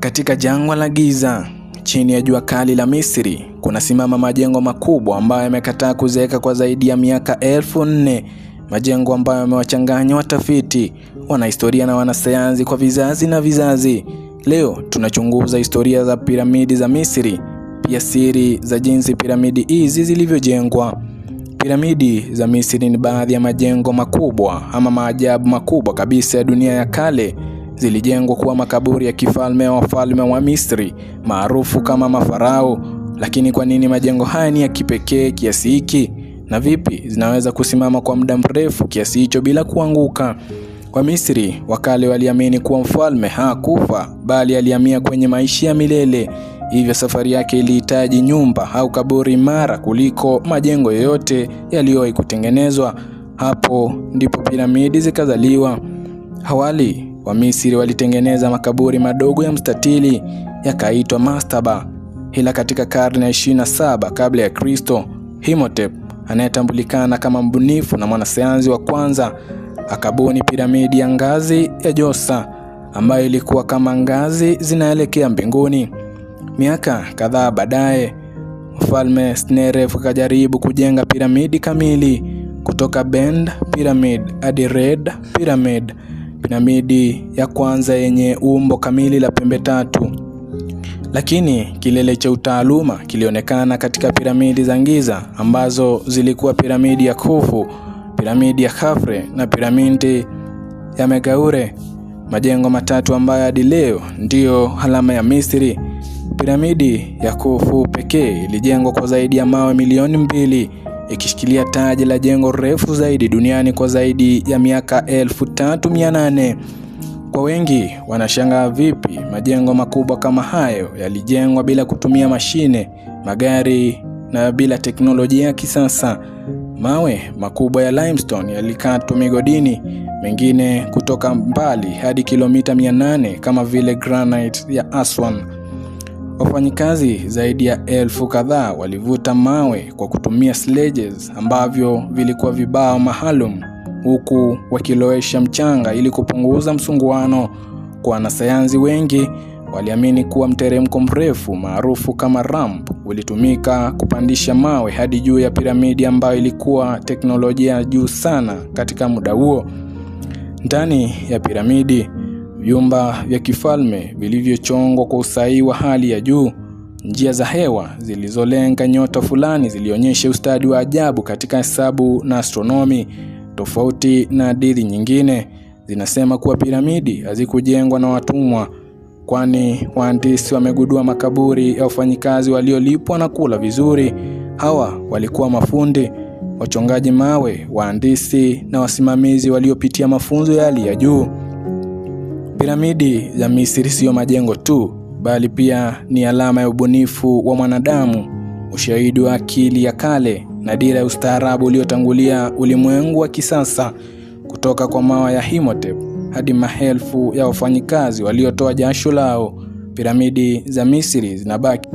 Katika jangwa la Giza, chini ya jua kali la Misri, kunasimama majengo makubwa ambayo yamekataa kuzeeka kwa zaidi ya miaka 4000. Majengo ambayo yamewachanganya watafiti, wanahistoria na wanasayansi kwa vizazi na vizazi. Leo tunachunguza historia za piramidi za Misri, pia siri za jinsi piramidi hizi zilivyojengwa. Piramidi za Misri ni baadhi ya majengo makubwa ama maajabu makubwa kabisa ya dunia ya kale. Zilijengwa kuwa makaburi ya kifalme wa wafalme wa Misri maarufu kama mafarao. Lakini kwa nini majengo haya ni ya kipekee kiasi hiki? Na vipi zinaweza kusimama kwa muda mrefu kiasi hicho bila kuanguka? Kwa Misri wakale waliamini kuwa mfalme hakufa bali alihamia kwenye maisha ya milele. Hivyo safari yake ilihitaji nyumba au kaburi imara kuliko majengo yoyote yaliyowahi kutengenezwa. Hapo ndipo piramidi zikazaliwa. Awali Wamisri walitengeneza makaburi madogo ya mstatili yakaitwa mastaba. Ila katika karne ya 27 kabla ya Kristo, Imhotep anayetambulikana kama mbunifu na mwanasayansi wa kwanza akabuni piramidi ya ngazi ya Djoser ambayo ilikuwa kama ngazi zinaelekea mbinguni. Miaka kadhaa baadaye, Mfalme Sneref akajaribu kujenga piramidi kamili kutoka Bend Pyramid hadi Red Pyramid, piramidi ya kwanza yenye umbo kamili la pembe tatu. Lakini kilele cha utaaluma kilionekana katika piramidi za Giza ambazo zilikuwa piramidi ya Khufu, piramidi ya Khafre na piramidi ya Megaure, majengo matatu ambayo hadi leo ndiyo alama ya Misri. Piramidi ya Khufu pekee ilijengwa kwa zaidi ya mawe 2 milioni, ikishikilia taji la jengo refu zaidi duniani kwa zaidi ya miaka 3800. Kwa wengi wanashangaa vipi majengo makubwa kama hayo yalijengwa bila kutumia mashine, magari na bila teknolojia ya kisasa. Mawe makubwa ya limestone yalikatwa migodini, mengine kutoka mbali hadi kilomita 800 kama vile granite ya Aswan. Wafanyikazi zaidi ya 1000 kadhaa walivuta mawe kwa kutumia sledges ambavyo vilikuwa vibao maalum, huku wakilowesha mchanga ili kupunguza msunguano. Kwa wanasayansi wengi waliamini kuwa mteremko mrefu maarufu kama ramp ulitumika kupandisha mawe hadi juu ya piramidi ambayo ilikuwa teknolojia ya juu sana katika muda huo. Ndani ya piramidi, vyumba vya kifalme vilivyochongwa kwa usahihi wa hali ya juu, njia za hewa zilizolenga nyota fulani zilionyesha ustadi wa ajabu katika hesabu na astronomi. Tofauti na hadithi nyingine zinasema kuwa piramidi hazikujengwa na watumwa, kwani wahandisi wamegundua makaburi ya wafanyikazi waliolipwa na kula vizuri. Hawa walikuwa mafundi, wachongaji mawe, wahandisi na wasimamizi waliopitia mafunzo ya hali ya juu. Piramidi za Misri siyo majengo tu, bali pia ni alama ya ubunifu wa mwanadamu, ushahidi wa akili ya kale na dira ya ustaarabu uliotangulia ulimwengu wa kisasa. Kutoka kwa mawe ya Imhotep hadi maelfu ya wafanyikazi waliotoa jasho lao, piramidi za Misri zinabaki